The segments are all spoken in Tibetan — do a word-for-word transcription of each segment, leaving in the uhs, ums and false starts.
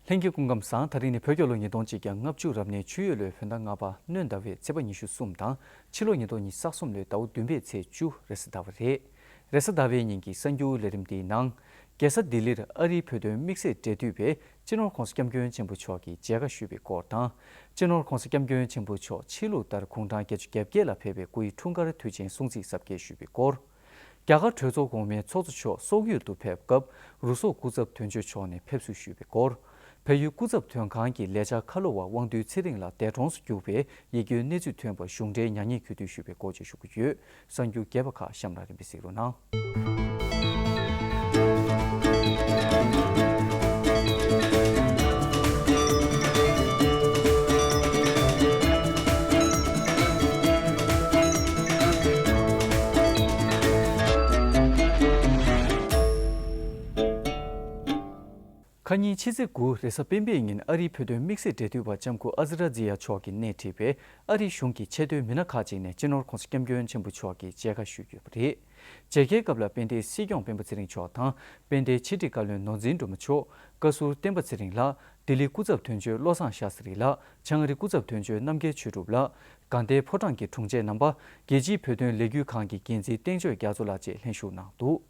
ལྷན་རྒྱས་སྐུ་ཁམས་བཟང་། ད་རིང་ནི་བོད་རྒྱལ་ལོ་ཉིས་སྟོང་གཅིག་བརྒྱ་ལྔ་བཅུ་རབ་གནས་ཆུ་ཡོས་ལོའི་བོད་ཟླ་ལྔ་པ་སྣྲོན་ཟླ་བའི་ཚེས་པ་ཉི་ཤུ་གསུམ་དང་། ཕྱི་ལོ་ཉིས་སྟོང་ཉི་ཤུ་རྩ་གསུམ་ལོའི་ཟླ་བ་བདུན་པའི་ཚེས་བཅུ་རེས་གཟའ་ཟླ་བ་རེད། རེས་གཟའ་ཟླ་བའི་ཉིན་གྱི་གསར་འགྱུར་ལས་རིམ་འདིའི་ནང་། རྒྱལ་ས་ལྡི་ལིར་ཨ་རིའི་བོད་དོན་དམིགས་བསལ་འབྲེལ་མཐུད་པས་སྤྱི་ནོར་༸གོང་ས་༸སྐྱབས་མགོན་ཆེན་པོ་མཆོག་གི་མཇལ་ཁ་ཞུས་པའི་སྐོར་དང་། སྤྱི་ནོར་༸གོང་ས་༸སྐྱབས་མགོན་ཆེན་པོ་མཆོག་ཕྱི་ལུགས་ལྟར་དགུང་གྲངས་བརྒྱད་ཅུ་གྱ་བརྒྱད་ལ་ཕེབས་པའི་སྐུའི་འཁྲུངས་སྐར་དུས་ཆེན་སྲུང་བརྩི་གཟབ་རྒྱས་ཞུས་པའི་སྐོར། རྒྱ་གར་གྲོས་ཚོགས་གོང་མའི་ཚོགས་གཙོ་མཆོག་སོག་ཡུལ་དུ་ཕེབས་སྐབས་རུ་སོག་སྐུ་ཚབ་དོན་གཅོད་མཆོག་ནས་ཕེབས་བསུ་ཞུས་པའི་སྐོར། བལ་ཡུལ་སྐུ་ཚབ་དོན་ཁང་གི་ལས་འཆར་ཁ་ལོ་བ་དབང་འདུས་ཚེ་རིང་ལགས་འདས་གྲོངས་སུ་གྱུར་བའི་ཡིད་སྐྱོའི་གནས་ཚུལ་ཐོན་པར་གཞུང་འབྲེལ་མྱ་ངན་གུས་འདུད་ཞུས་པའི་སྐོར་བཅས་ཞུ་གི་ཡོད། གསར་འགྱུར་རྒྱས་པ་ཁག་གཤམ་ལ་རིམ་པས་གཟིགས་རོགས་གནང་། ཁ་ཉིན་ཕྱི་ཚེས་དགུ་རེས་གཟའ་སྤེན་པའི་ཉིན་ཨ་རིའི་བོད་དོན་དམིགས་བསལ་འབྲེལ་མཐུད་པ་ལྕམ་སྐུ་ཨ་ཛི་ར་ཛི་ཡ་མཆོག་གིས་སྣེ་ཁྲིད་པའི་ཨ་རིའི་གཞུང་གི་ཆེས་མཐོའི་མི་སྣ་ཁག་ཅིག་ནས་སྤྱི་ནོར་༸གོང་ས་༸སྐྱབས་མགོན་ཆེན་པོ་མཆོག་གི་མཇལ་ཁ་ཞུས་ཡོད་པ་རེད། མཇལ་ཁའི་སྐབས་ལ་དཔལ་ལྡན་སྲིད་སྐྱོང་སྤེན་པ་ཚེ་རིང་མཆོག་དང་དཔལ་ལྡན་ཕྱི་དྲིལ་བཀའ་བློན་ནོར་འཛིན་སྒྲོལ་མ་མཆོག་བཀའ་ཟུར་བསྟན་པ་ཚེ་རིང་ལགས། ལྡི་ལི་སྐུ་ཚབ་དོན་གཅོད་བློ་བཟང་ཤཱ་སི་རི་ལགས། ཆང་རི་སྐུ་ཚབ་དོན་གཅོད་རྣམ་རྒྱལ་ཆོས་གྲུབ་ལགས། དགའ་ལྡན་ཕོ་བྲང་གི་དྲུང་ཆེ་རྣམ་པ། རྒྱལ་སྤྱིའི་བོད་དོན་ལས་འགུལ་ཁང་གི་འགན་འཛིན་བསྟན་ཆོས་རྒྱ་མཚོ་ལགས་བཅས་ལྷན་ཞུགས་གནང་འདུག་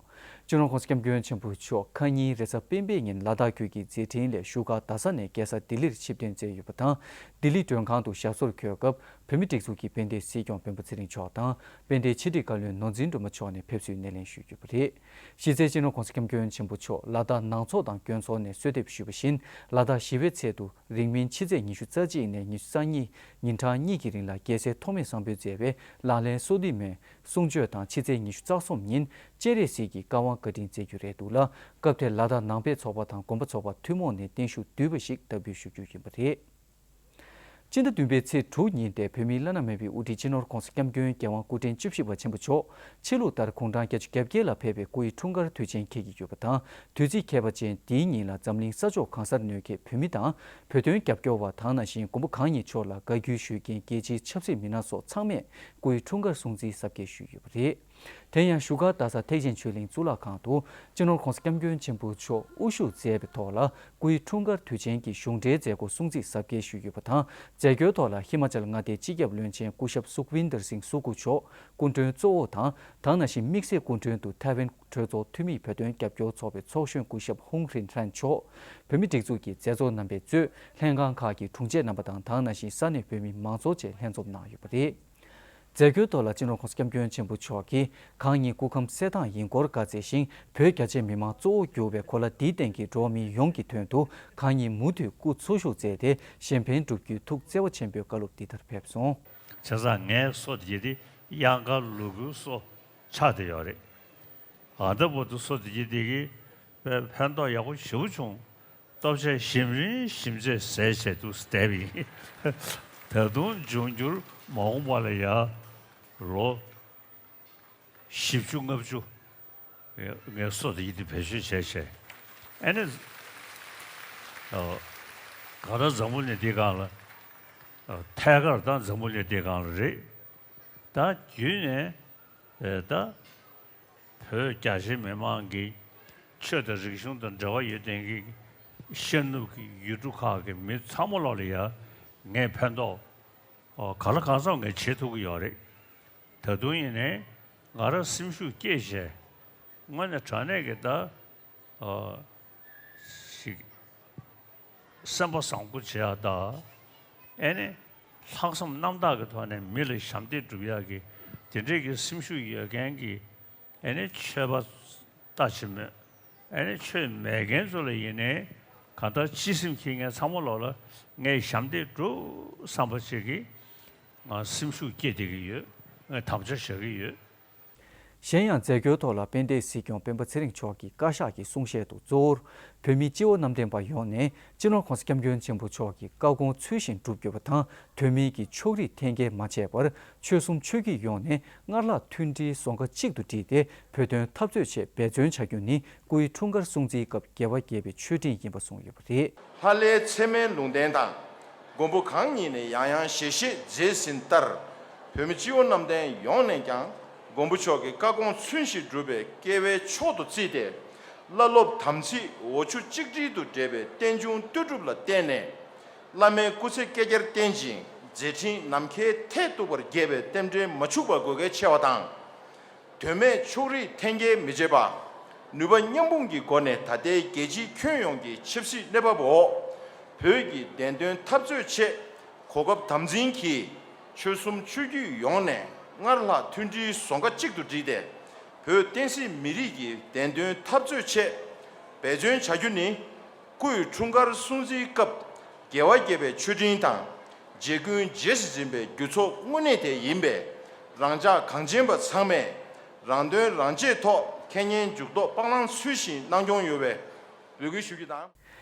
སྤྱི་ནོར་༸གོང་ས་༸སྐྱབས་མགོན་ཆེན་པོ་མཆོག་ཁ་ཉིན་རེས་གཟའ་སྤེན་པའི་ཉིན་ལ་དྭགས་ཁུལ་གྱི་མཛད་འཕྲིན་ལས་བཞུགས་སྒར་རྡ་ས་ནས་རྒྱལ་ས་ལྡི་ལིར་ཆིབས་གཏན་བསྩལ་ཡོད་པ་དང་། ལྡི་ལི་མགྲོན་ཁང་དུ་ཞབས་སོར་འཁོད་སྐབས་བོད་མི་སྒྲིག་འཛུགས་ཀྱི་དཔལ་ལྡན་སྲིད་སྐྱོང་སྤེན་པ་ཚེ་རིང་མཆོག་དང་དཔལ་ལྡན་ཕྱི་དྲིལ་བཀའ་བློན་ནོར་འཛིན་སྒྲོལ་མ་མཆོག་ནས་ཕེབས་བསུའི་སྣེ་ལེན་ཞུས་ཡོད་པ་རེད། གཞི་རྩའི་སྤྱི་ནོར་༸གོང་ས་༸སྐྱབས་མགོན་ཆེན་པོ་མཆོག་ལ་དྭགས་ནང་ཚོགས་དང་སྐྱོན་ཚོགས་ནས་གསོལ་འདེབས་ཞུས་པ་བཞིན་ལ་དྭགས་ཞི་བའི་ཚལ་དུ་རིང་མིན་ཕྱི་ཚེས་ཉི་ཤུ་རྩ་གཅིག་ནས་ཉི་ཤུ་རྩ་གཉིས་ཉིན་གྲངས་གཉིས་ཀྱི་རིང་ལ་རྒྱལ་སྲས་ཐོགས་མེད་བཟང་པོས་མཛད་པའི་ལག་ལེན་སོ་བདུན་མའི་གསུང་ཆོས་དང་ཕྱི་ཚེས་ཉི་ཤུ་རྩ་གསུམ་ཉིན་སྤྱན་རས་གཟིགས་ཀྱི་བཀའ་དབང་བཀའ་དྲིན་སྩལ་རྒྱུ་རེད་འདུག་ལ། སྐབས་དེར་ལ་དྭགས་ནང་པའི་ཚོགས་པ་དང་དགོན་པ་ཚོགས་པ་ཐུན་མོང་ནས་བརྟན་བཞུགས་བསྡུས་པ་ཞིག་བསྟར་འབུལ་ཞུ་རྒྱུ་ཡིན་པ་རེད། སྤྱི་ཟླ་བདུན་པའི་ཚེས་དྲུག་ཉིན་ཏེ་བོད་མིའི་བླ་ན་མེད་པའི་དབུ་ཁྲིད་སྤྱི་ནོར་༸གོང་ས་༸སྐྱབས་མགོན་རྒྱལ་དབང་སྐུ་ཕྲེང་བཅུ་བཞི་པ་ཆེན་པོ་མཆོག་ཕྱི་ལུགས་ལྟར་དགུང་གྲངས་བརྒྱད་ཅུ་གྱ་བརྒྱད་ལ་ཕེབས་པའི་སྐུའི་འཁྲུངས་སྐར་དུས་ཆེན་འཁེལ་གྱི་ཡོད་པ་དང་། དུས་ཚིགས་ཁྱད་པར་ཅན་འདིའི་ཉིན་ལ་འཛམ་གླིང་ས་ཕྱོགས་གང་སར་གནོད་མཁན་བོད་མི་དང་བོད་དོན་རྒྱབ་སྐྱོར་བ་དང་ནང་བཞིན་མགོན་པོ་གང་ཉིད་མཆོག་ལ་བཀའ་བཀྱོན་ཞུ་མཁན་རྒྱལ་སྤྱིའི་ཆབ་སྲིད་མི་སྣ་སོགས་ཚང་མས་སྐུའི་འཁྲུངས་སྐར་སྲུང་བརྩི་གཟབ་རྒྱས་ཞུས་ཡོད་པ་རེད། དེ་ཡང་བཞུགས་སྒར་རྡ་ས་ཐེག་ཆེན་ཆོས་གླིང་གཙུག་ལག་ཁང་དུ་སྤྱི་ནོར་༸གོང་ས་༸སྐྱབས་མགོན་ཆེན་པོ་མཆོག་དབུ་བཞུགས་མཛད་པའི་ཐོག་ལ་སྐུའི་འཁྲུངས་སྐར་དུས་ཆེན་གྱི་གཞུང་འབྲེལ་མཛད་སྒོ་སྲུང་བརྩི་གཟབ་རྒྱས་ཞུས་ཡོད་པ་དང་། མཛད་སྒོའི་ཐོག་ལ་ཧི་མ་ཅལ་མངའ་སྡེའི་སྤྱི་ཁྱབ་བློན་ཆེན་སྐུ་ཞབས་སུཁ་ཝིན་དར་སིང་སུ་ཁུ་མཆོག་སྐུ་མགྲོན་གཙོ་བོ་དང་། དེ་ནང་བཞིན་དམིགས་བསལ་སྐུ་མགྲོན་དུ་ཐའེ་ཝན་གྲོས་ཚོགས་འཐུས་མིའི་བོད་དོན་རྒྱབ་སྐྱོར་ཚོགས་པའི་ཚོགས་གཞོན་སྐུ་ཞབས་ཧུང་ཧྲིན་ཧྲན་མཆོག་བོད་མི་སྒྲིག་འཛུགས་ཀྱི་མཛད་གཙོ་རྣམ་པས་གཙོས་ལྷན་ཁང་ཁག་གི་དྲུང་ཆེ་རྣམ་པ་དང་། དེ་ནང་བཞིན་ས་གནས་བོད་མི་མང་ཚོགས་བཅས་ལྷན་འཛོམས་གནང་ཡོད་པ་རེད། མཛད་སྒོའི་ཐོག་ལ་སྤྱི་ནོར་༸གོང་ས་༸སྐྱབས་མགོན་ཆེན་པོ་མཆོག་གིས་གང་ཉིད་སྐུ་ཁམས་གསལ་ཐང་ཡིན་སྐོར་བཀའ་སྩལ་ཞིང་། བོད་རྒྱ་ཆེའི་མི་མང་གཙོ་བོ་གྱུར་བའི་གོ་ལ་འདིའི་སྟེང་གི་འགྲོ་བ་མིའི་ཡོངས་ཀྱི་དོན་དུ་གང་ཉིད་མུ་མཐུད་སྐུ་འཚོ་བཞུགས་མཛད་དེ་གཞན་ཕན་སྒྲུབ་རྒྱུའི་ཐུགས་བརྩེ་བ་ཆེན་པོས་བཀའ་སློབ་འདི་ལྟར་ཕེབས་སོང་། བྱས་ཙང་ངའི་སོ་དེ་དེ་གཡང་དཀར་ལུ་གུའི་སོ་ཆགས་བསྡད་ཡོད་རེད། ཨ་ད་བར་དུ་སོ་དེ་གྱིས་དེ་གི་ཕན་ཐོགས་ཡག་པོ་ཞེ་པོ་བྱུང་། ལྟོ་ཆས་ཞིམ་རིང་ཞིམ་ཚད་ཟས་བྱས་འདུག་བསྡད་པ་ཡིན། ད་དུང་འབྱུང་འགྱུར་མ་འོངས་པ་ལ་ཡ་ལོ་བཞི་བཅུ་ལྔ་བཅུ་ངས་སོ་དེ་གྱིས་དེ་བེད་སྤྱོད་བྱས་བྱས། ཨ་ནི་ག་ད་འཛམ་བུ་གླིང་འདི་སྒང་ལ་ཐད་ཀར་ད་འཛམ་བུ་གླིང་འདི་སྒང་ལ་རེད། ད་བརྒྱུད་ནས་ད། བོད་རྒྱ་ཆེའི་མི་མང་གི་ཆོས་དང་རིག་གཞུང་དང་འབྲེལ་བ་ཡོད་མཁན་གྱི་ཤར་ནུབ་ཀྱི་ཡུལ་གྲུ་ཁག་གི་མི་ཚང་མ་ལོག་ལ་ཡ་ངས་ཕན་ཐོགས་གང་ལ་གང་འཚམ་ངས་བྱེད་ཐུབ་ཀྱི་ཡོད་རེད། ད་དུང་ཡིན་ནའི་ང་རང་སེམས་ཤུགས་བསྐྱེད་བྱས་དངོས་གནས་དྲང་གནས་ཀྱི་ད། ཨ། ཞིག་སེམས་པ་བཟང་པོ་བྱེད་ཡག་དང་། ཨེ་ནི། ལྷག་བསམ་རྣམ་དག་གི་ཐོག་ནས་མི་ལ་ཞབས་འདེགས་སྒྲུབ་ཡག་གི་དེ་འདྲས་ཀྱི་སེམས་ཤུགས་ཡོད་མཁན་གྱི་ཨེ་ནི་ཆོས་པ་ལྟ་ཅི་སྨོས། ཨེ་ནི་ཆོས་མེད་མཁན་ཚོ་ལ་ཡིན་ནའི་གང་ལྟར་སྤྱི་སེམས་འཁྱེར་མཁན་ཚང་མ་ལོག་ལ་ངས་ཞབས་འདེགས་སྒྲུབ་བསམ་པ་ཅིག་གིས་ང་སེམས་ཤུགས་བསྐྱེད་བསྡད་ཀྱི་ཡོད། ངས་དམ་བཅའ་བཞག་གི་ཡོད། གཞན་ཡང་མཛད་སྒོའི་ཐོག་ལ་དཔལ་ལྡན་སྲིད་སྐྱོང་སྤེན་པ་ཚེ་རིང་མཆོག་གིས་བཀའ་ཤག་གི་གསུང་བཤད་དུ་གཙོ་བོར་བོད་མིའི་སྤྱི་བོ་གནམ་བསྟན་པ་ཡོངས་ནས་སྤྱི་ནོར་༸གོང་ས་༸སྐྱབས་མགོན་ཆེན་པོ་མཆོག་གི་བཀའ་དགོངས་ཚུལ་བཞིན་སྒྲུབ་དགོས་པ་དང་། དོན་མེད་ཀྱི་ཕྱོགས་རིས་འཐེན་འཁྱེར་མ་བྱས་པར་ཆོལ་གསུམ་ཆོས་བརྒྱུད་ཡོངས་ནས་སྔར་ལྷག་མཐུན་སྒྲིལ་ཟོང་ཁ་གཅིག་ཏུ་དྲིལ་ཏེ་བོད་དོན་འཐབ་རྩོད་ཆེད་འབད་བརྩོན་བྱ་རྒྱུ་ནི་སྐུའི་འཁྲུངས་སྐར་སྲུང་བརྩིའི་སྐབས་རྒྱལ་བ་དགྱེས་པའི་མཆོད་སྤྲིན་ཡིན་པ་གསུངས་ཡོད་པ་རེད། ལྷ་ལས་ཚད་མའི་ལུང་བསྟན་དང་། མགོན་པོ་གང་ཉིད་ནས་ཡང་ཡང་ཞལ་བཞེས་མཛད་ཟིན་ལྟར། བོད་མི་སྤྱི་བོ་གནམ་བསྟན་ཡོངས་ནས་ཀྱང་མགོན་པོ་མཆོག་གི་བཀའ་དགོངས་ཚུལ་བཞིན་སྒྲུབ་པའི་སྐལ་བའི་མཆོག་ཏུ་བརྩིས་ཏེ། བླ་སློབ་དམ་ཚིག་འོ་ཆུ་གཅིག་སྒྲིལ་དུ་འབྲེལ་བའི་རྟེན་འབྱུང་ལྟོས་གྲུབ་ལ་བརྟེན་ནས། བླ་མའི་སྐུ་ཚེ་བསྐལ་བརྒྱར་བརྟན་ཅིང་མཛད་འཕྲིན་ནམ་མཁའི་མཐས་གཏུགས་པར་རྒྱས་པའི་རྟེན་འབྲེལ་མ་འཆུགས་པ་དགོས་གལ་ཆེ་བ་དང་། དོན་མེད་ཕྱོགས་རིས་འཐེན་འཁྱེར་མི་བྱེད་པ། ནུས་པ་མཉམ་སྤུངས་ཀྱི་སྒོ་ནས་ད་ལྟའི་རྒྱལ་སྤྱིའི་ཁྱོན་ཡོངས་ཀྱི་ཆབ་སྲིད་གནས་བབ་འོག་བོད་ཀྱི་བདེན་དོན་འཐབ་རྩོད་ཆེད་གོ་སྐབས་དམ་འཛིན་གྱིས། ཆོལ་གསུམ་ཆོས་བརྒྱུད་ཡོངས་ནས་སྔར་ལྷག་མཐུན་སྒྲིལ་ཟོང་ཁ་གཅིག་ཏུ་བསྒྲིལ་ཏེ། བོད་བསྟན་སྲིད་མི་རིགས་ཀྱི་བདེན་དོན་འཐབ་རྩོད་ཆེད་འབད་བརྩོན་བྱ་རྒྱུ་ནི། སྐུའི་འཁྲུངས་སྐར་སྲུང་བརྩིའི་སྐབས་རྒྱལ་བ་དགྱེས་པའི་མཆོད་སྤྲིན་དང་། རྗེ་ཀུན་རྗེས་སུ་འཛིན་པའི་རྒྱུ་ཚོགས་དངོས་གནས་དེ་ཡིན་པས། རང་ཅག་གངས་ཅན་པ་ཚང་མས་རང་དོན་རང་གཅེས་ཐོག་ཁེ་ཉེན་འཇུག་ལྡོག་སྤང་བླང་ཚུལ་བཞིན་གནང་སྐྱོང་ཡོང་བའི་འབོད་སྐུལ་ཞུ་རྒྱུ་དང་།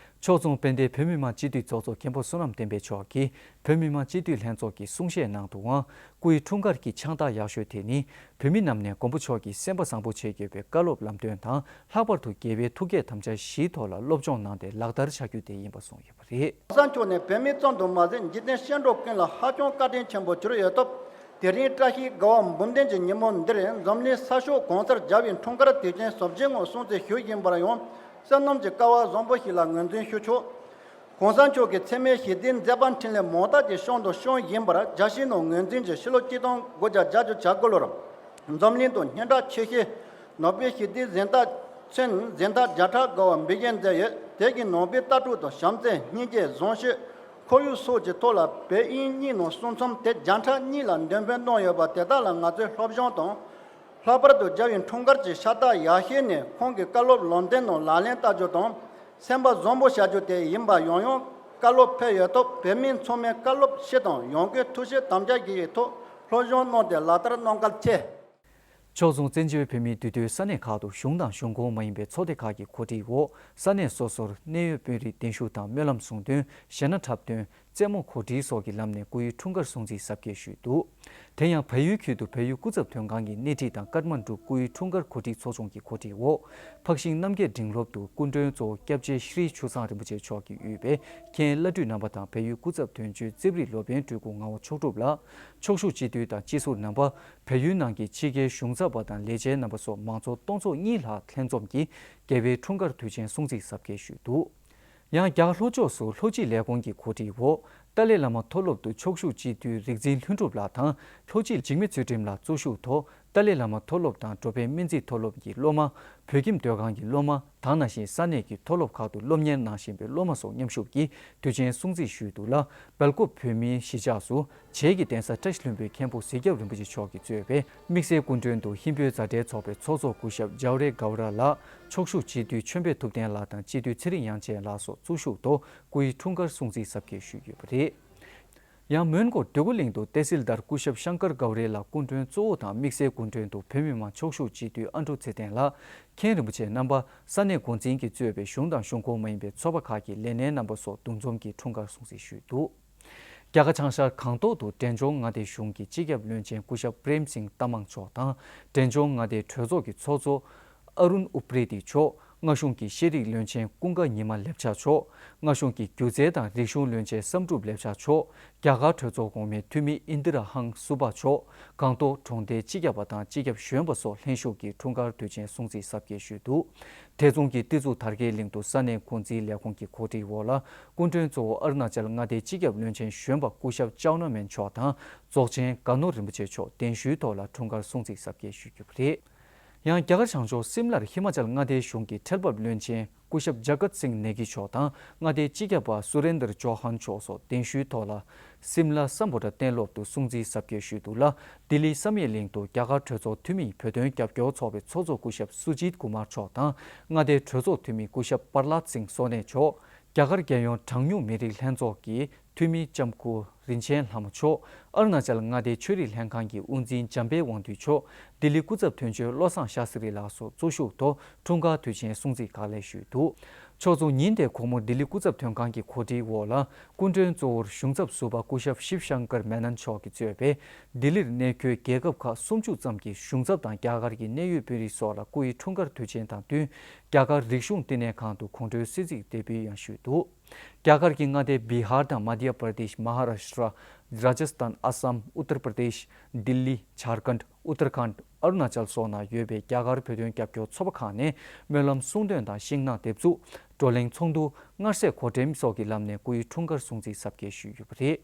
ཕྱོགས་མཚུངས་དཔལ་ལྡན་བོད་མི་མང་སྤྱི་འཐུས་ཚོགས་གཙོ་མཁན་པོ་བསོད་ནམས་བསྟན་འཕེལ་མཆོག་གིས་བོད་མི་མང་སྤྱི་འཐུས་ལྷན་ཚོགས་ཀྱི་གསུང་བཤད་ནང་དུའང་། སྐུའི་འཁྲུངས་སྐར་གྱི་ཕྱག་རྟགས་ཡག་ཤོས་དེ་ནི། བོད་མི་རྣམས་ནས་མགོན་པོ་མཆོག་གི་སེམས་པ་བཟང་པོ་བྱེད་དགོས་པའི་བཀའ་སློབ་ལམ་སྟོན་དང་། ལྷག་པར་དུ་རྒྱལ་བའི་ཐུགས་བསྐྱེད་དམ་བཅའ་བཞིའི་ཐོག་ལ་སློབ་སྦྱོང་གནང་སྟེ་ལག་བསྟར་བྱ་རྒྱུ་དེ་ཡིན་པ་གསུངས་ཡོད་པ་རེད། གོང་ས་མཆོག་ནས་བོད་མི་ཙམ་དུ་མ་ཟད། འཇིག་རྟེན་སྐྱེ་འགྲོ་ཀུན་ལ་ཧ་ཅང་བཀའ་དྲིན་ཆེན་པོ་གྱུར་ཡོད་སྟབས། དེ་རིང་བཀྲ་ཤིས་དགའ་བ་འབུམ་ལྡན་གྱི་ཉིན་མོ་འདིར། འཛམ་གླིང་ས་ཕྱོགས་གང་སར་རྒྱལ་བའི་འཁྲུངས་སྐར་དུས་ཆེན་གཟབ་རྒྱས་ངང་སྲུང་བརྩི་ཞུ་བཞིན་པར་ཡང་། བསོད་ནམས་ཀྱི་སྐལ་བ་བཟང་པོ་ཞིག་ལ་ངོས་འཛིན་ཞུ་ཆོག་གོང་ས་མཆོག་གི་འཚེ་མེད་ཞི་བདེའི་མཛད་པ་འཕྲིན་ལས་མང་དག་ཅིག་བསྐྱངས་དང་སྐྱོང་བཞིན་པར། རྒྱལ་སྤྱིའི་ནང་ངོས་འཛིན་གྱིས་ཕྱི་ལོ་ཆིག་སྟོང་དགུ་བརྒྱ་བརྒྱད་ཅུ་གྱ་དགུ་ལོར་འཛམ་གླིང་དུ་སྙན་གྲགས་ཆེ་ཤོས་ནོ་བེལ་ཞི་བདེའི་གཟེངས་རྟགས་མཚོན། གཟེངས་རྟགས་བརྒྱ་ཕྲག་བརྒལ་བ་འབུལ་བཞེས་མཛད་ཡོད། དེ་གི་ནང་པའི་ལྟ་གྲུབ་དང་བྱམས་བརྩེ། སྙིང་རྗེ། བཟང་སྤྱོད། ཁོར་ཡུག་སོགས་ཀྱི་ཐོག་ལ་བོད་དབྱིན་གཉིས་ནང་གསུང་རྩོམ་དེབ་བརྒྱ་ཕྲག་གཉིས་ལ་འདོན་སྤེལ་གནང་ཡོད་པ་དེ་དག་ལ་ང་ཚོས་སློབ་སྦྱོང་དང་། ལྷག་པར་དུ་རྒྱལ་བའི་འཁྲུངས་སྐར་གྱི་ཕྱག་རྟགས་ཡག་ཤོས་ནི། ཁོང་གི་བཀའ་སློབ་ལམ་སྟོན་ནང་ལག་ལེན་བསྟར་རྒྱུ་དང་། སེམས་པ་བཟང་པོ་བྱ་རྒྱུ་དེ་ཡིན་པ་ཡང་ཡང་བཀའ་སློབ་ཕེབས་ཡོད་སྟབས། བོད་མི་ཚང་མས་བཀའ་སློབ་སྤྱི་དང་ཡང་སྒོས་ཐུགས་བཞེད་དམ་བཅའ་བཞི་ཡི་ཐོག་སློབ་སྦྱོང་གནང་སྟེ་ལག་བསྟར་གནང་གལ་ཆེ། ཕྱོགས་མཚུངས་བཙན་བྱོལ་བོད་མིའི་འདུས་སྡོད་ས་གནས་ཁག་ཏུ་གཞུང་དང་གཞུང་ཁོངས་མ་ཡིན་པའི་ཚོགས་སྡེ་ཁག་གི་གོ་སྒྲིག་འོག་ས་གནས་སོ་སོར་གནད་ཡོད་དཔོན་རིགས་གདན་ཞུ་དང་། སྨོན་ལམ་གསུང་འདོན། གཞས་སྣ་འཁྲབ་སྟོན། རྩེད་མོ་གོ་སྒྲིག་སོགས་ཀྱི་ལམ་ནས་སྐུའི་འཁྲུངས་སྐར་སྲུང་བརྩིའི་གཟབ་རྒྱས་ཞུས་འདུག་དེ་ཡང་བལ་ཡུལ་ཁུལ་དུ་བལ་ཡུལ་སྐུ་ཚབ་དོན་ཁང་གི་སྣེ་ཁྲིད་དང་། ཀཏ་མན་གྲུ་སྐུའི་འཁྲུངས་སྐར་གོ་སྒྲིག་ཚོགས་ཆུང་གི་གོ་སྒྲིག་འོག་འཕགས་ཤིང་རྣམ་རྒྱལ་ཌིང་སློབ་ཏུ་སྐུ་མགྲོན་གཙོ་བོ་སྐྱབས་རྗེ་ཤྲི་ཆུ་བཟང་རིན་པོ་ཆེ་མཆོག་གིས་དབུས་པའི་མཁན་བླ་སྤྲུལ་རྣམ་པ་དང་། བལ་ཡུལ་སྐུ་ཚབ་དོན་གཅོད་རྩེ་ཕུད་ལོ་པཎ་སྤྲུལ་སྐུ་ངག་དབང་མཆོག་གྲུབ་ལགས། ཕྱོགས་བཞུགས་སྤྱི་འཐུས་དང་སྤྱི་ཟུར་རྣམ་པ། བལ་ཡུལ་ནང་གི་ཕྱི་རྒྱལ་གཞུང་ཚབ་པ་དང་ལས་བྱེད་རྣམ་པ་སོགས་མང་ཚོགས་སྟོང་ཚོ་གཉིས་ལྷག་ལྷན་འཛོམས་ཀྱིས་རྒྱལ་བའི་འཁྲུངས་སྐར་དུས་ཆེན་སྲུང་བརྩིའི་གཟབ་རྒྱས་ཞུས་འདུག་ཡང་རྒྱ་གར་ལྷོ་ཕྱོགས་སུ་ལྷོ་སྤྱི་ལས་ཁུངས་ཀྱི་གོ་སྒྲིག་འོག་ཏཱ་ལའི་བླ་མ་མཐོ་སློབ་ཏུ་ཕྱོགས་བཞུགས་སྤྱི་འཐུས་རིག་འཛིན་ལྷུན་གྲུབ་ལགས་དང་། ལྷོ་སྤྱི་འཇིགས་མེད་ཚུལ་ཁྲིམས་ལགས་གཙོ་བཞུགས་ཐོག་ཏཱ་ལའི་བླ་མ་མཐོ་སློབ་དང་། འགྲོ་ཕན་སྨན་རྩིས་མཐོ་སློབ་ཀྱི་སློབ་མ། བོད་ཁྱིམ་སྡོད་ཁང་གི་སློབ་མ། དེ་ནང་བཞིན་ས་གནས་ཀྱི་མཐོ་སློབ་ཁག་ཏུ་སློབ་གཉེར་གནང་བཞིན་པའི་སློབ་མ་སོགས་མཉམ་ཞུགས་ཀྱིས་དུས་ཆེན་སྲུང་བརྩི་ཞུས་འདུག་ལ། སྦེལ་ཀོབ་བོད་མིའི་གཞིས་ཆགས་སུ་བྱེས་ཀྱི་གདན་ས་བཀྲ་ཤིས་ལྷུན་པོའི་མཁན་པོ་གཟིགས་སྐྱབས་རིན་པོ་ཆེ་མཆོག་གིས་གཙོས་པའི་དམིགས་བསལ་སྐུ་མགྲོན་དུ་ཧིན་བོད་མཛའ་འབྲེལ་ཚོགས་པའི་ཚོགས་གཙོ་སྐུ་ཞབས་ཇའོ་རེ་གའོ་ར་ལགས། ཕྱོགས་བཞུགས་སྤྱི་འཐུས་ཆོས་འཕེལ་ཐུབ་བསྟན་ལགས་དང་སྤྱི་འཐུས་ཚེ་རིང་དབྱངས་ཅན་ལགས་སོགས་གཙོ་བཞུགས་ཐོག་སྐུའི་འཁྲུངས་སྐར་སྲུང་བརྩིའི་གཟབ་རྒྱས་ཞུས་ཡོད་པ་རེད། ཡང་མོན་གྷོ་འདོད་རྒུ་གླིང་དུ་ཏེ་སིལ་དར་སྐུ་ཞབས་ཤང་ཀར་གའོ་རེ་ལགས་སྐུ་མགྲོན་གཙོ་བོ་དང་དམིགས་བསལ་སྐུ་མགྲོན་དུ་བོད་མི་མང་ཕྱོགས་བཞུགས་སྤྱི་འཐུས་ཨ་འབྲུག་ཚེ་བརྟན་ལགས། མཁན་རིན་པོ་ཆེ་རྣམ་པ། ས་གནས་འགོ་འཛིན་གྱིས་གཙོས་པའི་གཞུང་དང་གཞུང་ཁོངས་མ་ཡིན་པའི་ཚོགས་པ་ཁག་གི་ལས་སྣེ་རྣམ་པ་སོགས་འདུ་འཛོམས་ཀྱིས་འཁྲུངས་སྐར་སྲུང་བརྩི་ཞུས་འདུག་རྒྱ་གར་བྱང་ཤར་སྒང་ཏོག་ཏུ་འབྲས་ལྗོངས་མངའ་སྡེ་གཞུང་གི་སྤྱི་ཁྱབ་བློན་ཆེན་སྐུ་ཞབས་པྲེམ་སིང་ཏ་མང་མཆོག་དང་། འབྲས་ལྗོངས་མངའ་སྡེའི་གྲོས་ཚོགས་ཀྱི་ཚོགས་གཙོ་ཨ་རུན་ཨུ་པྲེ་ཏི་མཆོག་མངའ་གཞུང་གི་ཤེས་རིག་བློན་ཆེན་ཀུན་དགའ་ཉི་མ་ལེབ་ཆ་མཆོག་མངའ་གཞུང་གི་སྒྱུ་རྩལ་དང་རིག་གཞུང་བློན་ཆེན་བསམ་གྲུབ་ལེབ་ཆ་མཆོག་རྒྱ་གར་གྲོས་ཚོགས་གོང་མའི་འཐུས་མི་ཨིན་དི་ར་ཧང་སུ་བྷ་མཆོག་སྒང་ཏོག་གྲོང་སྡེའི་སྤྱི་ཁྱབ་པ་དང་སྤྱི་ཁྱབ་གཞོན་པ་སོགས་ལྷན་ཞུགས་ཀྱིས་འཁྲུངས་སྐར་དུས་ཆེན་སྲུང་བརྩི་གཟབ་རྒྱས་ཞུས་འདུག་དེ་མཚུངས་ཀྱིས་ཏི་ཛུ་དར་རྒྱས་གླིང་དུ་ས་གནས་འགོ་འཛིན་ལས་ཁུངས་ཀྱི་གོ་སྒྲིག་འོག་ལ། སྐུ་མགྲོན་གཙོ་བོ་ཨ་རུ་ན་ཅལ་མངའ་སྡེའི་སྤྱི་ཁྱབ་བློན་ཆེན་གཞོན་པ་སྐུ་ཞབས་ཅའོ་ན་མེན་མཆོག་དང་། རྫོགས་ཆེན་དགའ་ནོར་རིན་པོ་ཆེ་མཆོག་གདན་ཞུའི་ཐོག་ལ་འཁྲུངས་སྐར་སྲུང་བརྩི་གཟབ་རྒྱས་ཞུས་ཡོད་པ་རེད། ཡང་རྒྱ་གར་བྱང་ཕྱོགས་སིམ་ལར་ཧི་མ་ཅལ་མངའ་སྡེའི་གཞུང་གི་ཁྲལ་འབབ་བློན་ཆེན་སྐུ་ཞབས་ཇ་གཏ་སིང་ནེ་གི་མཆོག་དང་། མངའ་སྡེའི་སྤྱི་ཁྱབ་པ་སུ་རེན་དར་ཅོ་ཧན་མཆོག་སོགས་གདན་ཞུའི་ཐོག་ལ། སིམ་ལ་སམ་བྷོ་ཊ་གཏན་སློབ་ཏུ་སྲུང་བརྩིའི་གཟབ་རྒྱས་ཞུས་འདུག་ལ། ལྡི་ལི་བསམ་ཡས་གླིང་དུ་རྒྱ་གར་གྲོས་ཚོགས་འཐུས་མིའི་བོད་དོན་རྒྱབ་སྐྱོར་ཚོགས་པའི་ཚོགས་གཙོ་སྐུ་ཞབས་སུ་ཇིད་ཀུ་མར་མཆོག་དང་། མངའ་སྡེའི་གྲོས་ཚོགས་འཐུས་མི་སྐུ་ཞབས་པར་ལད་སིང་སོ་ནེ་མཆོག་རྒྱ་གར་རྒྱལ་ཡོངས་གྲངས་ཉུང་མི་རིགས་ལྷན་ཚོགས་ཀྱི་འཐུས་མི་ལྕམ་སྐུ་རིན་ཆེན་ལྷ་མོ་མཆོག་ཨ་རུ་ན་ཅལ་མངའ་སྡེའི་ཆོས་རིག་ལྷན་ཁང་གི་དབུ་འཛིན་འཇམ་དཔལ་དབང་འདུས་མཆོག་ལྡི་ལི་སྐུ་ཚབ་དོན་གཅོད་བློ་བཟང་ཤཱ་སི་རི་ལགས་སོགས་གཙོ་བཞུགས་ཐོག་འཁྲུངས་སྐར་དུས་ཆེན་སྲུང་བརྩི་གང་ལེགས་ཞུས་འདུག་ཕྱོགས་མཚུངས་ཉིན་དེའི་དགོང་མོ་ལྡི་ལི་སྐུ་ཚབ་དོན་ཁང་གི་གོ་སྒྲིག་འོག་ལ། སྐུ་མགྲོན་གཙོ་བོར་གཞུང་ཚབ་ཟུར་པ་སྐུ་ཞབས་ཤིབ་ཤང་ཀར་མེ་ནན་མཆོག་གིས་གཙོས་པའི་ལྡི་ལིར་གནས་འཁོད་རྒྱལ་ཁབ་ཁག་སུམ་ཅུ་ཙམ་གྱི་གཞུང་ཚབ་དང་རྒྱ་གར་གྱི་གནད་ཡོད་དཔོན་རིགས་སོགས་ལ་སྐུ་ཡི་འཁྲུངས་སྐར་དུས་ཆེན་དང་བསྟུན། རྒྱ་གར་རིག་གཞུང་བསྟི་གནས་ཁང་དུ་དགོང་དྲོའི་གསོལ་ཚིགས་འདེགས་འབུལ་ཡང་ཞུས་འདུག་རྒྱ་གར་གྱི་མངའ་སྡེ་བི་ཧར་དང་མ་དྷྱ་པར་དེཤ། མ་ཧ་ར་ཤི་ཏྲ། རཱ་ཇ་སི་ཐན། ཨ་སམ། ཨུ་ཏར་པར་དེཤ། ལྡི་ལི། ཇར་ཁན། ཨུ་ཏར་ཁན། ཨ་རུ་ན་ཅལ་སོགས་ན་ཡོད་པའི་རྒྱ་གར་བོད་དོན་རྒྱབ་སྐྱོར་ཚོགས་པ་ཁག་ནས་སྨོན་ལམ་གསུང་འདོན་དང་ཤིང་ནགས་འདེབས་འཛུགས། བགྲོ་གླེང་ཚོགས་འདུ། མངར་ཟས་གོ་འགྲེམས་སོགས་ཀྱི་ལམ་ནས་སྐུའི་འཁྲུངས་སྐར་སྲུང་བརྩི་གཟབ་རྒྱས་ཞུས་ཡོད་པ་རེད།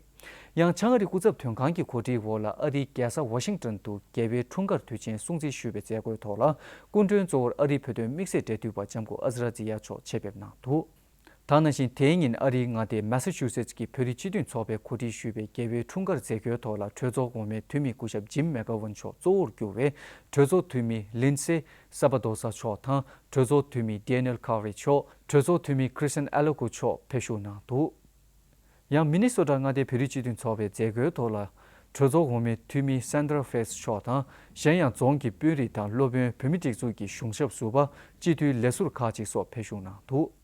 ཡང་བྱང་ཨ་རི་སྐུ་ཚབ་དོན་ཁང་གི་གོ་སྒྲིག་འོག་ལ་ཨ་རིའི་རྒྱལ་ས་ཝ་ཤིང་ཏོན་དུ་རྒྱལ་བའི་འཁྲུངས་སྐར་དུས་ཆེན་སྲུང་བརྩི་ཞུས་པའི་མཛད་སྒོའི་ཐོག་ལ། སྐུ་མགྲོན་གཙོ་བོར་ཨ་རིའི་བོད་དོན་དམིགས་བསལ་འབྲེལ་མཐུད་པ་ལྕམ་སྐུ་ཨ་ཛི་ར་ཛི་ཡ་མཆོག་ཆེད་ཕེབས་གནང་འདུག། ད་ནང་བཞིན་དེའི་ཉིན་ཨ་རིའི་མངའ་སྡེ་མེ་ས་ཆུ་སེ་ཊི་ཀྱི་བོད་རིགས་སྤྱི་མཐུན་ཚོགས་པས་གོ་སྒྲིག་ཞུས་པའི་རྒྱལ་བའི་འཁྲུངས་སྐར་མཛད་སྒོའི་ཐོག་ལ། གྲོས་ཚོགས་འོག་མའི་འཐུས་མི་སྐུ་ཞབས་ཇིམ་མེག་གྷ་ཝན་མཆོག་གཙོ་བོར་གྱུར་བའི་གྲོས་ཚོགས་འཐུས་མི་ལིན་སེ་ས་པ་དོ་ས་མཆོག་དང་། གྲོས་ཚོགས་འཐུས་མི་ཌེ་ནེལ་ཁ་རི་མཆོག། གྲོས་ཚོགས་འཐུས་མི་ཁྲི་སན་ཨ་ལོ་ཀུ་མཆོག་ཕེབས་ཞུགས་གནང་འདུག། ཡང་མི་ནི་སོ་ཊ་མངའ་སྡེའི་བོད་རིགས་སྤྱི་མཐུན་ཚོགས་པའི་མཛད་སྒོའི་ཐོག་ལ། གྲོས་ཚོགས་འོག་མའི་འཐུས་མི་སན་དྲ་ཧྥེ་སི་མཆོག་དང་། གཞན་ཡང་རྫོང་གི་དཔོན་རིགས་དང་སློབ་དཔོན། བོད་མིའི་སྒྲིག་འཛུགས་ཀྱི་གཞུང་ཞབས་ཟུར་པ། སྤྱི་འཐུས་ལས་ཟུར་ཁག་ཅིག་སོགས་ཕེབས་ཞུགས་གནང་འདུག།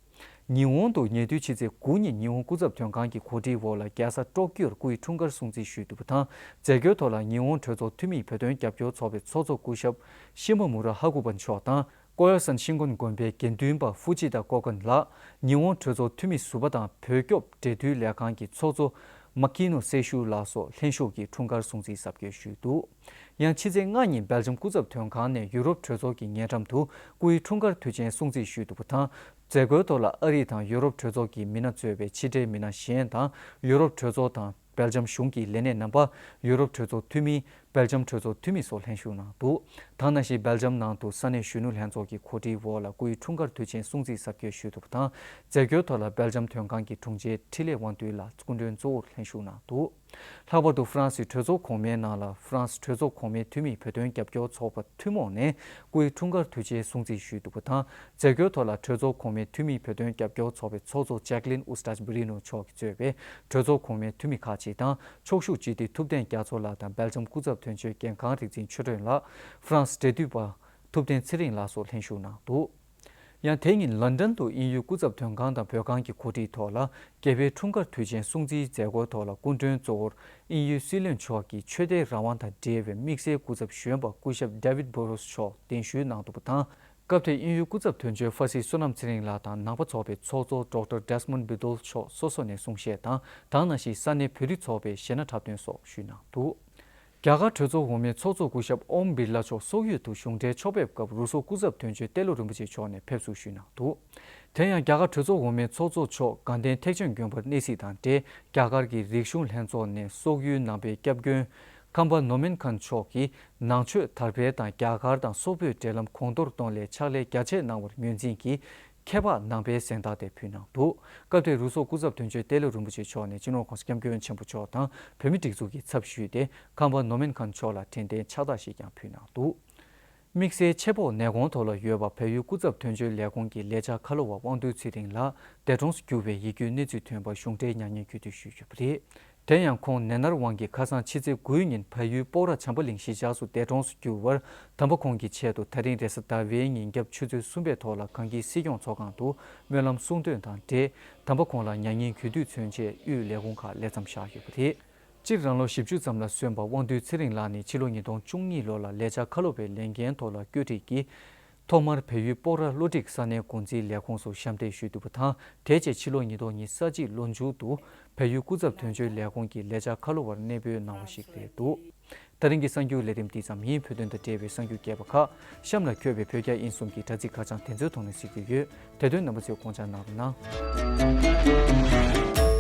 ཉི་ཧོང་དུ་ཉེ་དུས་ཕྱི་ཚེས་དགུ་ཉིན་ཉི་ཧོང་སྐུ་ཚབ་དོན་ཁང་གི་གོ་སྒྲིག་འོག་ལ་རྒྱལ་ས་ཊོ་ཀིའོར་སྐུའི་འཁྲུངས་སྐར་སྲུང་བརྩི་ཞུས་འདུག་པ་དང་། མཛད་སྒོའི་ཐོག་ལ་ཉི་ཧོང་གྲོས་ཚོགས་འཐུས་མིའི་བོད་དོན་རྒྱབ་སྐྱོར་ཚོགས་པའི་ཚོགས་གཙོ་སྐུ་ཞབས་ཤི་མོ་མུ་ར་ཧ་ཀུ་པ་མཆོག་དང་། ཀོ་ཡ་སན་ཤིན་ཀོན་དགོན་པའི་དགེ་འདུན་པ་ཧྥུ་ཅི་ཏ་ཀོ་ཀན་ལགས། ཉི་ཧོང་གྲོས་ཚོགས་འཐུས་མི་ཟུར་པ་དང་། བོད་སྐྱོབ་འབྲེལ་མཐུད་ལས་ཁང་གི་ཚོགས་གཙོ་མ་ཀི་ནོ་སེ་ཤུ་ལགས་སོགས་ལྷན་ཞུགས་ཀྱིས་འཁྲུངས་སྐར་སྲུང་བརྩི་གཟབ་རྒྱས་ཞུས་འདུག། ཡང་ཕྱི་ཚེས་ལྔ་ཉིན་སྦེལ་ཇམ་སྐུ་ཚབ་དོན་ཁང་ནས་ཡུ་རོབ་གྲོས་ཚོགས་ཀྱི་ཉེ་འགྲམ་དུ་སྐུའི་འཁྲུངས་སྐར་དུས་ཆེན་སྲུང་བརྩི་ཞུས་འདུག་པ་དང་། མཛད་སྒོའི་ཐོག་ལ་ཨ་རི་དང་ཡུ་རོབ་གྲོས་ཚོགས་ཀྱི་མི་སྣ་གཙོས་པའི་ཕྱི་འབྲེལ་མི་སྣ་གཞན་དང་། ཡུ་རོབ་གྲོས་ཚོགས་དང་སྦེལ་ཇམ་གཞུང་གི་ལས་སྣེ་རྣམ་པ། ཡུ་རོབ་གྲོས་ཚོགས་འཐུས་མི། སྦེལ་ཇམ་གྲོས་ཚོགས་འཐུས་མི་སོགས་ལྷན་ཞུགས་གནང་འདུག། ད་ནང་བཞིན་སྦེལ་ཇམ་ནང་དུ་ས་གནས་གཞོན་ནུ་ལྷན་ཚོགས་ཀྱི་གོ་སྒྲིག་འོག་ལ་སྐུའི་འཁྲུངས་སྐར་དུས་ཆེན་སྲུང་བརྩི་གཟབ་རྒྱས་ཞུས་འདུག་པ་དང་། མཛད་སྒོའི་ཐོག་ལ་སྦེལ་ཇམ་དོན་ཁང་གི་དྲུང་ཆེ་འཕྲིན་ལས་དབང་འདུས་ལགས་སྐུ་མགྲོན་གཙོ་བོར་ལྷན་ཞུགས་གནང་འདུག། ལྷག་པར་དུ་ཧྥ་རན་སིའི་གྲོས་ཚོགས་གོང་མའི་ནང་ལ་ཧྥ་རན་སི་གྲོས་ཚོགས་གོང་མའི་འཐུས་མིའི་བོད་དོན་རྒྱབ་སྐྱོར་ཚོགས་པ་ཐུན་མོང་ནས་སྐུའི་འཁྲུངས་སྐར་དུས་ཆེན་སྲུང་བརྩི་ཞུས་འདུག་པ་དང་། མཛད་སྒོའི་ཐོག་ལ་གྲོས་ཚོགས་གོང་མའི་འཐུས་མིའི་བོད་དོན་རྒྱབ་སྐྱོར་ཚོགས་པའི་ཚོགས་གཙོ་ཇེག་ལིན་ཨུ་སྟཱཇ་བྷི་རི་ནོ་མཆོག་གིས་གཙོས་པའི་གྲོས་ཚོགས་གོང་མའི་འཐུས་མི་ཁག་ཅིག་དང་། ཕྱོགས་བཞུགས་སྤྱི་འཐུས་ཐུབ་བསྟན་རྒྱ་མཚོ་ལགས་དང་སྦེལ་ཇམ་སྐུ་ཚབ་དོན་གཅོད་རྒན་ཁང་རིག་འཛིན་ཆོས་སྒྲོན་ལགས། ཧྥ་རན་སི་འབྲེལ་མཐུད་པ་ཐུབ་བསྟན་ཚེ་རིང་ལགས་སོགས་ལྷན་ཞུགས་གནང་འདུག། ཡང་དེ་ཉིན་ལོན་ཌོན་དུ་དབྱིན་ཡུལ་སྐུ་ཚབ་དོན་ཁང་དང་བོད་ཁང་གི་གོ་སྒྲིག་ཐོག་ལ། རྒྱལ་བའི་འཁྲུངས་སྐར་དུས་ཆེན་སྲུང་བརྩིའི་མཛད་སྒོའི་ཐོག་ལ་སྐུ་མགྲོན་གཙོ་བོར་དབྱིན་ཡུལ་སྲིད་བློན་མཆོག་གི་ཆོས་དད་རང་དབང་དང་འབྲེལ་བའི་དམིགས་བསལ་སྐུ་ཚབ་གཞོན་པ་སྐུ་ཞབས་David Burrows མཆོག་གདན་ཞུས་གནང་འདུག་པ་དང་། སྐབས་དེར་དབྱིན་ཡུལ་སྐུ་ཚབ་དོན་གཅོད་ཧྥ་སི་བསོད་ནམས་ཚེ་རིང་ལགས་དང་ནང་པ་ཚོགས་པའི་ཚོགས་གཙོ་ཌོག་ཊར་Desmond Biddle མཆོག་སོ་སོ་ནས་གསུང་བཤད་དང་། ད་ནང་བཞིན་ས་གནས་བོད་རིགས་ཚོགས་པའི་གཞས་སྣ་འཁྲབ་སྟོན་སོགས་ཞུས་གནང་འདུག། རྒྱ་གར་གྲོས་ཚོགས་འོག་མའི་ཚོགས་གཙོ་སྐུ་ཞབས་ཨོམ་བིར་ལ་མཆོག་སོག་ཡུལ་དུ་གཞུང་འབྲེལ་ཕྱོགས་ཕེབས་སྐབས་རུ་སོག་སྐུ་ཚབ་དོན་གཅོད་ཏེ་ལོ་རིན་པོ་ཆེ་མཆོག་ནས་ཕེབས་བསུ་ཞུས་གནང་འདུག། དེ་ཡང་རྒྱ་གར་གྲོས་ཚོགས་འོག་མའི་ཚོགས་གཙོ་མཆོག་དགའ་ལྡན་ཐེག་ཆེན་དགོན་པར་གནས་གཟིགས་དང་འབྲེལ། རྒྱ་གར་གྱི་རིག་གཞུང་ལྷན་ཚོགས་ནས་སོག་ཡུལ་ནང་པའི་སྐྱབས་མགོན་ཁམས་པ་ནོར་སྨན་ཁཱན་མཆོག་གིས་ནང་ཆོས་དར་སྤེལ་དང་རྒྱ་གར་དང་སོག་པོའི་འབྲེལ་ལམ་གོང་མཐོར་གཏོང་སླད་ཕྱག་ལས་རྒྱ་ཆེ་གནང་བར་ངོས་འཛིན་གྱིས། མཁས་པ་ནང་པའི་གཟེངས་རྟགས་དེ་ཕུལ་གནང་འདུག། སྐབས་དེར་རུ་སོག་སྐུ་ཚབ་དོན་གཅོད་ཏེ་ལོ་རིན་པོ་ཆེ་མཆོག་ནས་སྤྱི་ནོར་༸གོང་ས་༸སྐྱབས་མགོན་ཆེན་པོ་མཆོག་དང་བོད་མིའི་སྒྲིག་འཛུགས་ཀྱི་ཚབ་ཞུས་ཏེ། ཁམས་པ་ནོར་སྨན་ཁཱན་མཆོག་ལ་དྲན་རྟེན་ཕྱག་རྟགས་ཤིག་ཀྱང་ཕུལ་གནང་འདུག། དམིགས་བསལ་ཆེད་ཕོགས་ནད་གོང་ཐོག་ལ་ཡོད་པ་བལ་ཡུལ་སྐུ་ཚབ་དོན་གཅོད་ལས་ཁུངས་ཀྱི་ལས་བྱ་ཁ་ལོ་བ་དབང་འདུས་ཚེ་རིང་ལགས་འདས་གྲོངས་སུ་གྱུར་བའི་ཡིད་སྐྱོའི་གནས་ཚུལ་ཐོན་པར་གཞུང་འབྲེལ་མྱ་ངན་གུས་འདུད་ཞུས་ཡོད་པ་རེད། དེ་ཡང་ཁོང་ནད་མནར་དབང་གིས་ཁ་སང་ཕྱི་ཚེས་དགུའི་ཉིན་བལ་ཡུལ་སྤོག་ར་བྱམས་པ་གླིང་གཞིས་ཆགས་སུ་འདས་གྲོངས་སུ་གྱུར་བར། དམ་པ་ཁོང་གི་ཆེད་དུ་ད་རིང་རེས་གཟའ་ཟླ་བའི་ཉིན་རྒྱབ་ཆུ་ཚོད་གསུམ་པའི་ཐོག་ལ་གངས་སྐྱིད་སྲིད་སྐྱོང་ཚོགས་ཁང་དུ་སྨོན་ལམ་གསུང་འདོན་དང་འབྲེལ། དམ་པ་ཁོང་ལ་མྱ་ངན་གུས་འདུད་མཚོན་ཆེད་དབུས་ལས་ཁུངས་ཁག་ལས་མཚམས་བཞག་ཡོད་པ་རེད། སྤྱིར་རང་ལོ་བཞི་བཅུ་ཙམ་ལ་སོན་པ་དབང་འདུས་ཚེ་རིང་ལགས་ནི་ཕྱི་ལོ་ཉིས་སྟོང་བཅུ་གཉིས་ལོ་ལ་ལས་བྱ་ཁ་ལོ་བའི་ལས་འགན་ཐོག་ལ་བཀོད་སྒྲིག་གིས། ཐོག་མར་བལ་ཡུལ་སྤོག་ར་བློ་སྒྲིག་ས་གནས་འགོ་འཛིན་ལས་ཁུངས་སུ་ཞབས་འདེགས་ཞུས་འདུག་པ་དང་། དེ་རྗེས་ཕྱི་ལོ་ཉིས་སྟོང་ཉེར་གཅིག་ལོ་མཇུག་ཏུ་བལ་ཡུལ་སྐུ་ཚབ་དོན་གཅོད་ལས་ཁུངས་ཀྱི་ལས་བྱ་ཁ་ལོ་བར་གནས་སྤོས་གནང་བ་ཞིག་རེད་འདུག། ད་རིང་གི་གསར་འགྱུར་ལས་རིམ་འདི་ཙམ་ཡིན། བོད་དོན་དང་འབྲེལ་བའི་གསར་འགྱུར་རྒྱས་པ་ཁག་གཤམ་ལ་འཁོད་པའི་བོད་རྒྱ་དབྱིན་གསུམ་གྱི་དྲ་ཚིགས་ཁ་བྱང་དེ་ཚོའི་ཐོག་ནས་གཟིགས་རྒྱུ་ཡོད། དེ་དོན་རྣམ་པ་ཚོས་དགོངས་འཇགས་གནང་རོགས་གནང་།